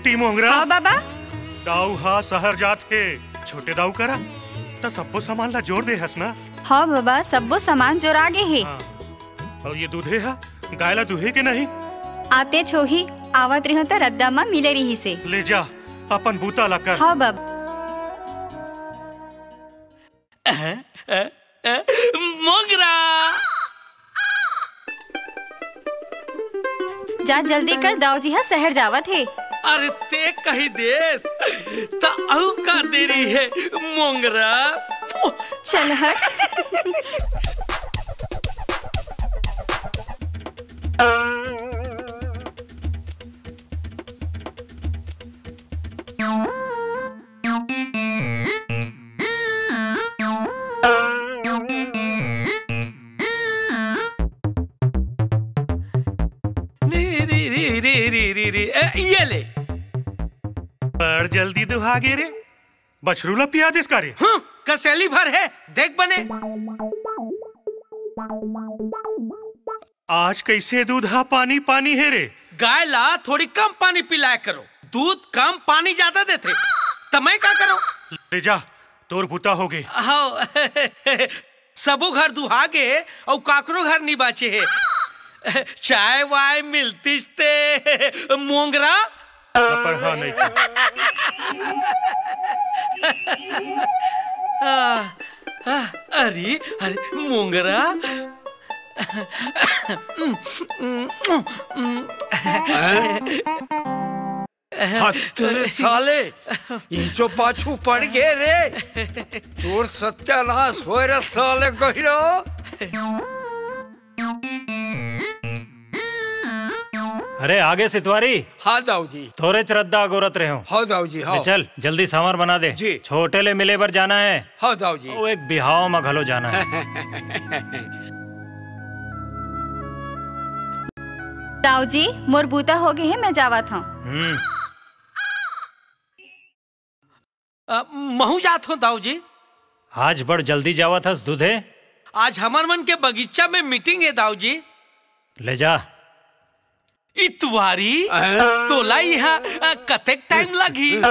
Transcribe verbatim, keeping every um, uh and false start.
T मोंगरा। हाँ बाबा। दाऊ हा सहर जात हे। छोटे दाऊ करा, त सब्बो सामान ला जोर दे हस ना? हाँ बाबा, सब्बो सामान जोरा गे हे। हाँ। अउ ये दूधे हा, गाय ला दूहे के नहीं? आते छोही, आवत रिहो त रद्दा मा मिले रिहिसे। ले जा, अपन बूता ला कर। हाँ बाबा। अ, अ, अ, मोंगरा। जा जल्दी कर, दाऊ जी हा सहर जावत हे। अरे ते कही देस, त अउ का देरी हे मोंगरा। चल हट। री, री, री, री, री, री, री। ए, ये ले। बड़ जल्दी दुहा गे रे। बछरू ला पिया देस का रे? हम्म, कसेली भर हे, देख बने। आज कइसे दूध हा पानी पानी हे रे? गाय ला थोड़ी कम पानी पिलाया करो, दूध कम पानी ज्यादा देथे, त मैं का करो? ले जा, तोर बुता होगे। हव। सबो घर दुहा गे, अउ काकरो घर नी बाचे हे। चाय वाय मिलतिस ते मोंगरा। पर हाँ नहीं। आ, आ, अरे, अरे, मोंगरा। हैं? हद रे साले, ये जो पाछू पड़ गे रे, तोर सत्यानाश होय रे साले गहिरा। अरे आगे सितवारी। हाँ दाऊ जी। तोरे चरद्दा अगोरत रहे हो। हाँ दाऊ जी, हाँ। ले चल, जल्दी सांवर बना दे। जी। छोटे ले मिले बर जाना है। हाँ दाऊ जी। ओ, एक बिहाव में घलो जाना है। दाऊ जी, मोर बूता हो गे हे, मैं जावत हूँ। हम्म। अ, महूँ जात हूँ, दाऊ जी। आज बड़ जल्दी जावत हस, दूधे। आज हमर मन के बगीचा में मीटिंग हे, दाऊ जी। ले जा। इतवारी, अ? तोला इहाँ, अ, कतेक टाइम लगही? अ?